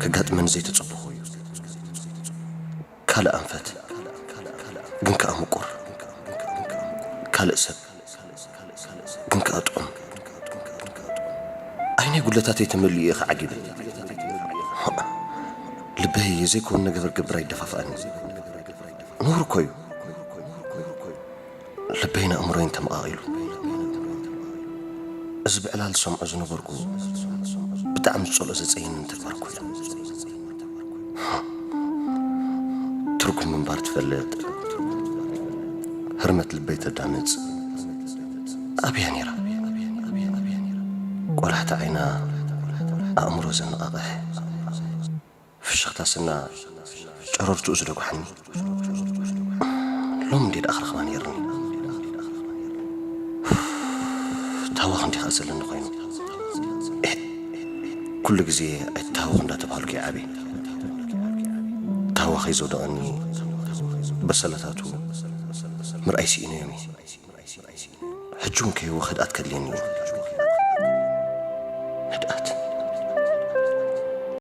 ከጋጥመኒ ዘይተጸበኹ እዩ። ካልእ ኣንፈት ግን ከኣ ምቁር፣ ካልእ ሰብ ግን ከኣ ጥዑም። ዓይነይ ጉድለታተይ ተመሊኡ እየ ክዓጊበ። ልበይ ዘይኮን ነገር ገብር ኣይደፋፍኣኒ። ነውሪ እኮ እዩ። ልበይን ኣእምሮይን ተመቓቒሉ። እዚ ብዕላል ዝሰምዖ ዝነበርኩ ብጣዕሚ ዝጸልኦ ዘጸይንን ተግባር እኮ እዩ። ትርጉም ምንባር ትፈልጥ፣ ህርመት ልበይ ተዳምጽ፣ ኣብያ ነይራ። ቆላሕቲ ዓይና ኣእምሮ ዘነቓቕሕ፣ ፍሽኽታ ስና ጨረርትኡ ዝደጉሓኒ። ሎም እንዴ ደኣ ክረኽባ ነይርኒ። ታዋኽ እንዲኻ ዘለኒ ኮይኑ። ኤህ፣ ኩሉ ግዜ ኣይትታወኽ እንዳተባሃልኩ ይዓበ። ታዋኸይ ዘውደቐኒ በሰላታቱ ምርኣይ ስኢነ እዮም። ሕጂ እውን ከይወኸድኣት ከድልየኒ እዩ።